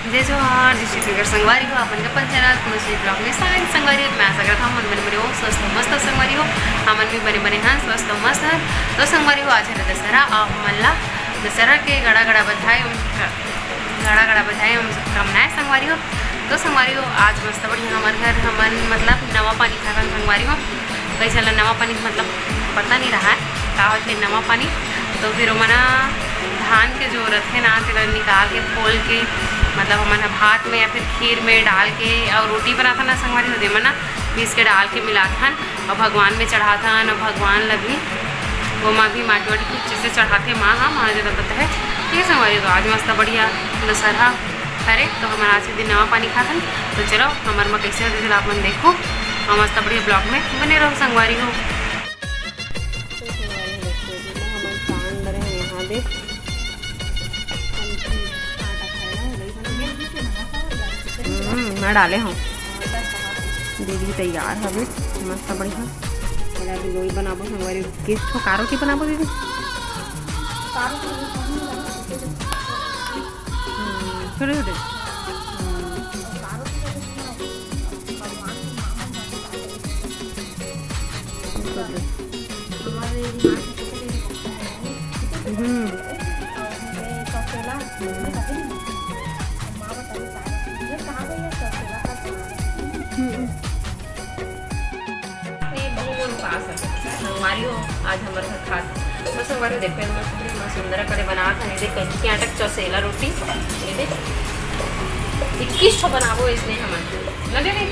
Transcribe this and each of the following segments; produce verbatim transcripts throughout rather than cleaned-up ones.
जय जोहार, जय छत्तीसगढ़ संगवारी हो, आप मन के अपन चैनल खुशी ब्लॉग में स्वागत संगवारी हो। मैं आशा करत हूँ, मन बने बने हो, स्वस्थ हो, मस्त हो संगवारी हो। हमन भी बने बने हन, स्वस्थ हो, मस्त हन। तो संगवारी हो, आज हरे दशहरा, आप मन ला दशहरा के गड़ा गड़ा बधाई, गड़ा गड़ा बधाई, शुभकामनाएं संगवारी हो। तो संगवारी हो, आज मस्त बढ़िया हमर घर हमन मतलब नवा पानी खाथन संगवारी हो। कई झन ला नवा पानी मतलब पता नहीं रहा है का होथे नवा पानी। तो फिर ओमन ह धान के जो रथे ना, तेला निकाल के, फोल के, मतलब हमन ह भात में या फिर खीर में डाल के और रोटी बनाथन ना संगवारी हो, तेमन ह पीस के डाल के मिलाथन और भगवान में चढ़ाथन और भगवान ला भी ओमा भी माटी वाटी खूब चीज से चढ़ाथे माँ ह, माँ जी ला पता है। ठीक है संगवारी हो, तो आज मस्त बढ़िया दशहरा हरे, तो हमन आज के दिन नवा पानी खाथन। तो चलो हमर माँ कैसे होथे आप मन देखो, और मस्त बढ़िया ब्लॉग में बने रहो संगवारी हो। तो संगवारी हो, देखो, ये ना हमन पान डरे हैं यहाँ दे। हम भी आटा खाए ना, वही बन गया। हम्म, मैं डाले हूँ। दीदी तैयार हवे, मस्त बढ़िया। एला भी लोई बनाबो संगवारी। किस ठो का रोटी बनाबो दीदी? हम्म, छोटे छोटे। हम्म। हम्म। हम्म। ये बहुत लोग उपास है। संगवारी हो, आज हमर घर खात। तो संगवारी हो, देखे, मैं पूरी माँ सुंदरा करे बनात हन। ये देख, कंची के आटा के चौसेला रोटी। ये देख, इक्कीस ठो बनाबो इसने हमन। लगे नहीं?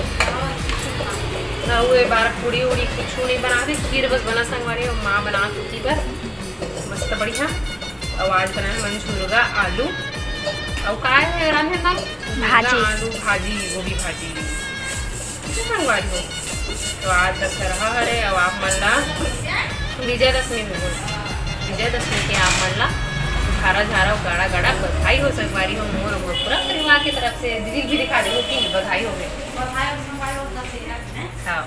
ना हुए बार पूड़ी उड़ी कुछ नहीं बनाबे, खीर बस बना संगवारी हो, माँ बना चुकी बर। मस्त बढ़िया। और आज बनाए हमन झुरगा आलू। और का है रांधे का? झुरगा भाजी। आलू भाजी, गोभी भाजी। ठीक है संगवारी हो। तो आज दशहरा हरे, अब आप मन ला विजयदशमी में बोल, विजयदशमी के आप मन ला झारा झारा और गाड़ा गाड़ा बधाई हो संगवारी हो। मोर और मोर पूरा परिवार की तरफ से दीदी भी दिखा दे कि बधाई हो गए। हाँ।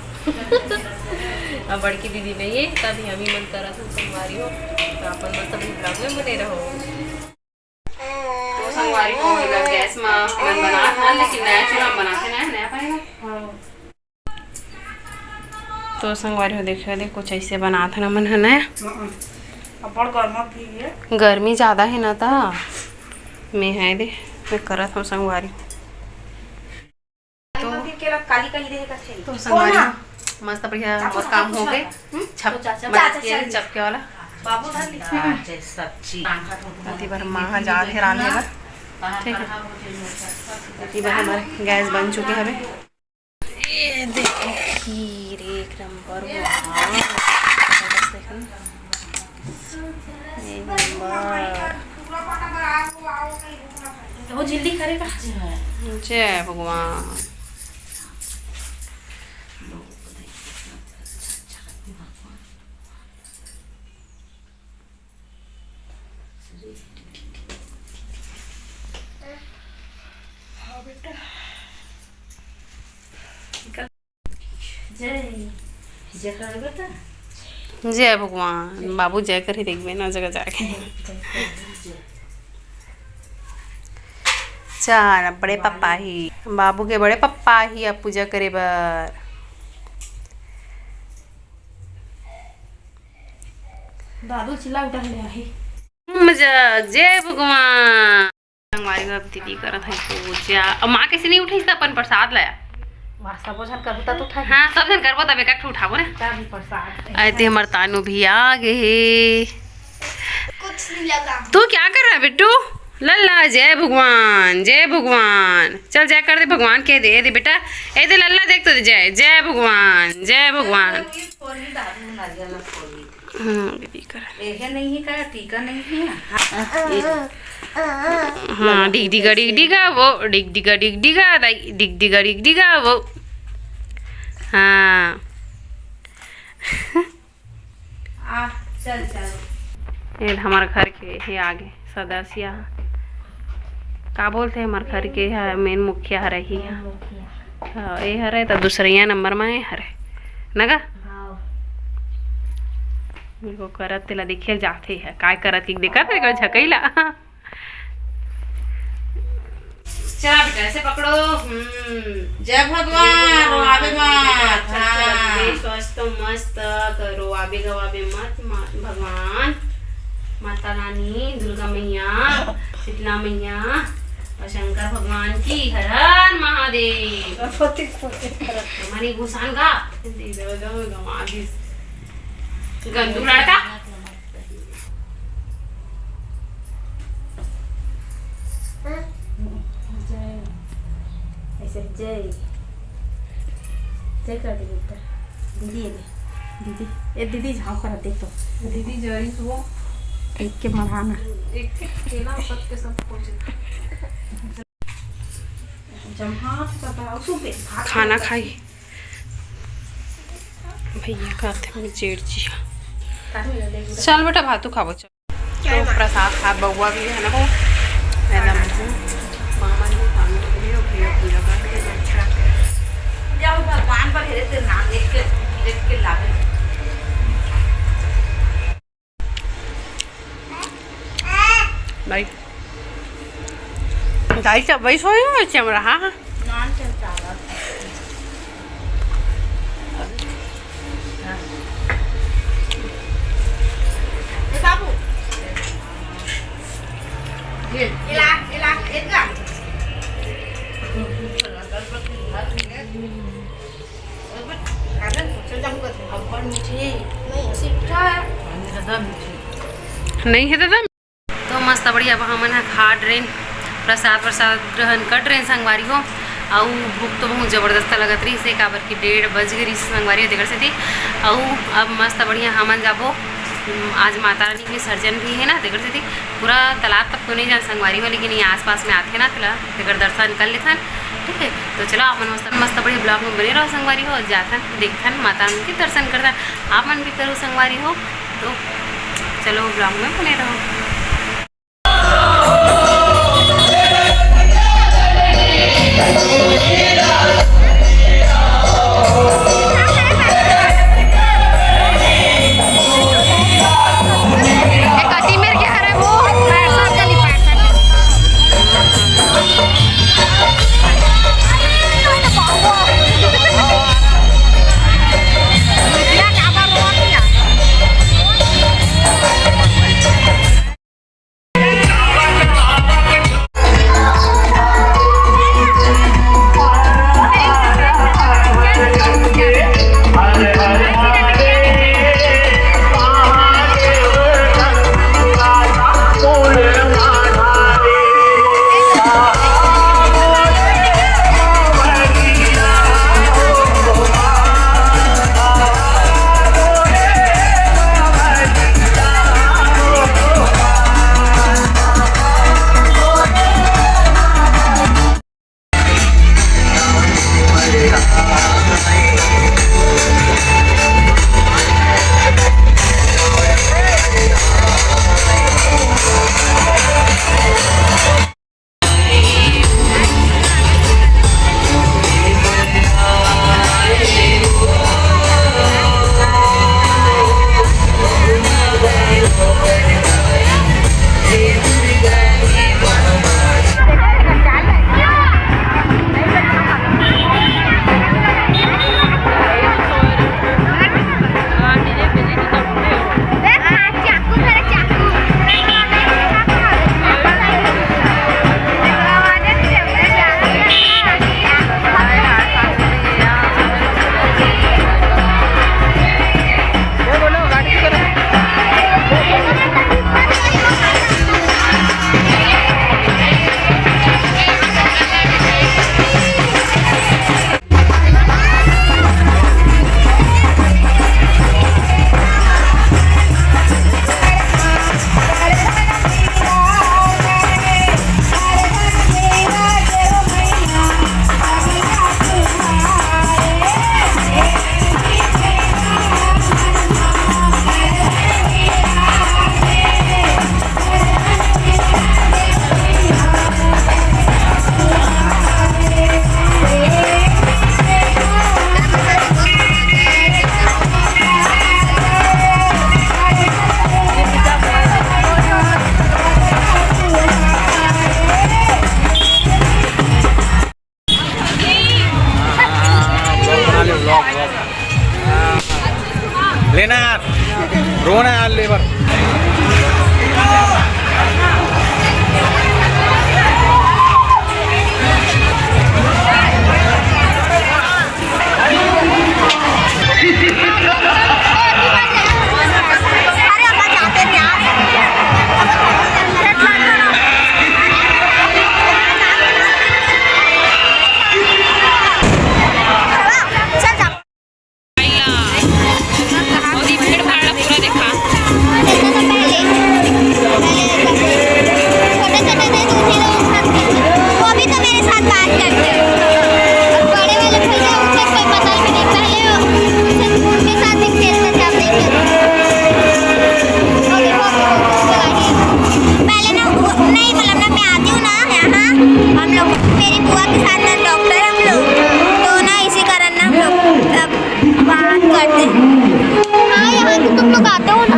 अब बड़की दीदी नहीं है, तभी हम ही मन करत हन संगवारी हो। तो अपन मस्त भी ब्लॉग में बने रहो। तो संगवारी हो, एला गैस में हमन बनात हन, लेकिन नया चूल्हा में बनाथे, नया, नया पानी में। तो संगवारी हो, देखियो, देख, कुछ ऐसे बनात हन हमन ह, नया। हाँ, अब्बड़ गर्मा भी है। गर्मी ज्यादा है ना, ता मैं है दे, मैं करत हूँ संगवारी। तो, तो संगवारी, मस्त बढ़िया मोर काम हो गए। हम्म, छप-, चाचा, मदद चाचा, किया चाचा। चपके वाला। बाबू धर ली। चाचा, सब्जी। अति बर माँ ह जात हे रांधे बर। ठीक है। अति बर हमारे गैस बन चुके हवे। ये देखो खीर एक नंबर। वाह। एक नंबर। वो जल्दी करेगा। जय भगवान। हाँ बेटा। जय, जय कर बेटा। जय भगवान। बाबू जय कर ही देखबे ना जगह जाके। जय कर, जय। चार बड़े पप्पा ही, बाबू के बड़े पप्पा ही अब पूजा करे बर। दादू चिल्ला उठा ले आही। मजा, जय भगवान। संगवारी हो, अब दीदी करत है पूजा। अब माँ कैसे नहीं उठाई, अपन प्रसाद लाया। माँ सबो झन करबो त उठाई। हाँ, सब झन करबो तब एक एक ठो उठाबो ना। तब प्रसाद। अरे, ते हमर तानू भी आ गए हे। कुछ नहीं लगा। तू क्या कर रहा है बिट्टू? लल्ला, जय भगवान, जय भगवान। चल, जय कर दे, भगवान कह दे, ए दे बेटा, ए दे लल्ला, देख तो दे, जय, जय भगवान, जय भगवान। ये फोड़ ली दादू, नारियल ना फोड़ ली। हाँ, दीदी कर। ये है नहीं है का? टीका नहीं है? हाँ, ये हाँ, डिग डिगा, डिग डिगा, वो, डिग डिगा, डिग डिगा, दाई, डिग डिगा, डिग डिगा, वो। हाँ। आ, चल, चल। ये हमारे घर के, ये आगे सदस्य। का बोलते हैं, हमारे घर के है, मेन मुखिया हरे ही है। मुखिया। हाँ, ये हरे तो दूसरैया नंबर में ये हरे। नगा? हाँ। मेरे को करत तेला देखे जाते है, काय करत कि देखत है, एकर झकैला। चला बेटा, ऐसे पकड़ो। हम्म। जय भगवान, जय भगवान, रोआबे मत। अच्छा, अच्छा, हाँ। लगते स्वस्थ मस्त करो, रोआबे गवाबे मत, मा-, भगवान, माता रानी, दुर्गा मैया, शीतला मैया और शंकर भगवान की। हर हर महादेव। हमारी गुसान का गंदू लड़का। ऐसे जय, जय कर दे बेटा। दीदी ये दे, दीदी, ए दीदी झाँक कर देख तो। दीदी जरी तो एक के मढ़ाना। एक के केला पत्ते सब कुछ। जम्हा पता उसको पे खाना खाई। भैया खाते हैं जेठ जी। चल बेटा, भातू खाबो, चल। तो प्रसाद खा, बउआ भी है ना वो, एकदम मामा जी, सामने भी हो, भैया पूजा कर रहे हैं। जाओ भगवान पर हेरे तेरे नाम लिख के, लिख के ला दे। भाई, दाई सब वही सोई हो, चमरा, हाँ, हाँ। नान चल चावल। ए बाबू, ये, इला, इला, इधर। अब्बड़ मीठे। नहीं, मीठा है। नहीं है दादा। तो मस्त बढ़िया, अब हमन ह खा डरेन, प्रसाद प्रसाद ग्रहण कर डरेन संगवारी हो। अउ भूख तो बहुत जबरदस्त लगत रहिस हे, काबर कि डेढ़ बज गे रहिस संगवारी हो, तेकर सेती। अउ अब मस्त बढ़िया हमन जाबो, उम, आज माता रानी के विसर्जन भी हे ना, तेकर सेती पूरा तालाब तक तो नहीं जान संगवारी हो, लेकिन ये आसपास में आथे ना, तेला तेकर दर्शन कर लेथन। ठीक है, तो चलो, आप मन मस्त, मस्त बढ़िया vlog में बने रहो संगवारी हो। जाथन, देखथन, माता रानी के दर्शन करथन, आप मन भी करो संगवारी हो। तो चलो, vlog में बने रहो। मेरी बुआ के साथ ना डॉक्टर हम लोग, तो ना इसी कारण ना हम लोग अब बात करते हैं। हाँ, यहाँ से तुम लोग आते हो ना।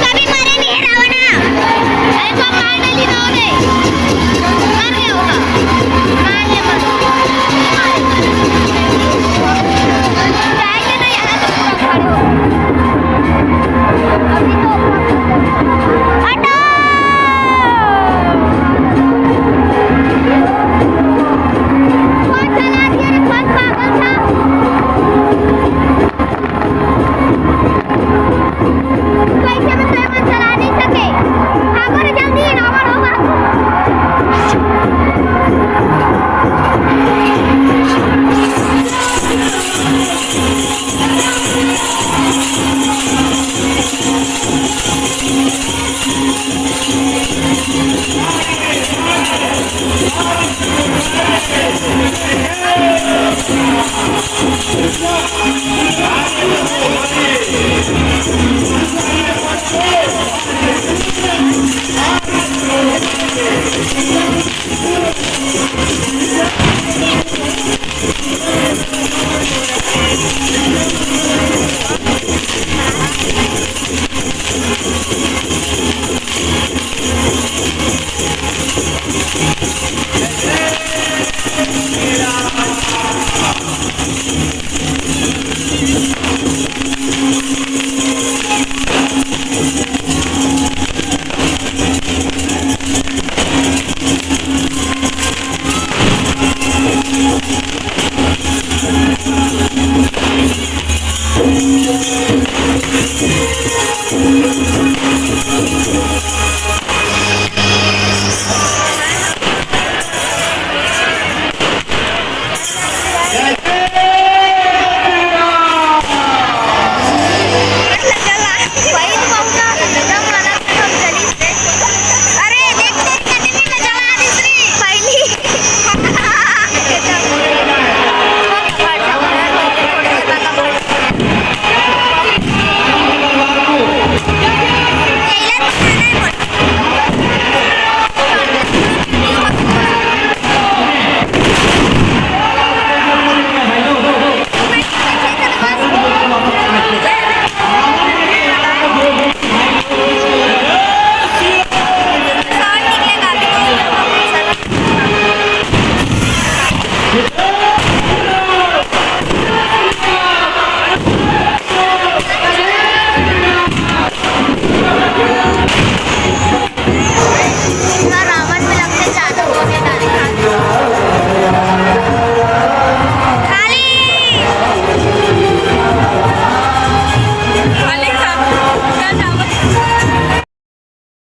कभी मरे नहीं है रावणा। अरे तो मार डाली ना उन्हें। मर गया होगा। मार ले, मर। जाएंगे ना यहाँ से पूरा घर। अभी तो हटो। कौन चला दिया रे? कौन पागल था? कैसे में तो एमन चला नहीं सके। आगो रे जल्दी, रावण होगा।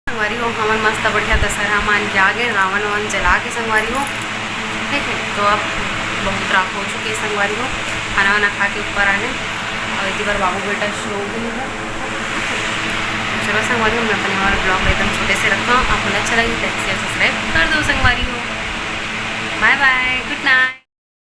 संगवारी हो, हमन मस्त बढ़िया दशहरा मान के आ गए, रावण वावन जला के संगवारी हो। ठीक है, तो अब बहुत रात हो चुकी है संगवारी हो, खाना वाना खा के ऊपर आ गए और इतनी बार बाबू बेटा सो गए हैं। चलो संगवारी हो, मैं अपने हमारे ब्लॉग में एकदम छोटे से रखता हूँ। आप मन अच्छा लगे तो share subscribe कर दो संगवारी हो। Bye bye, good night।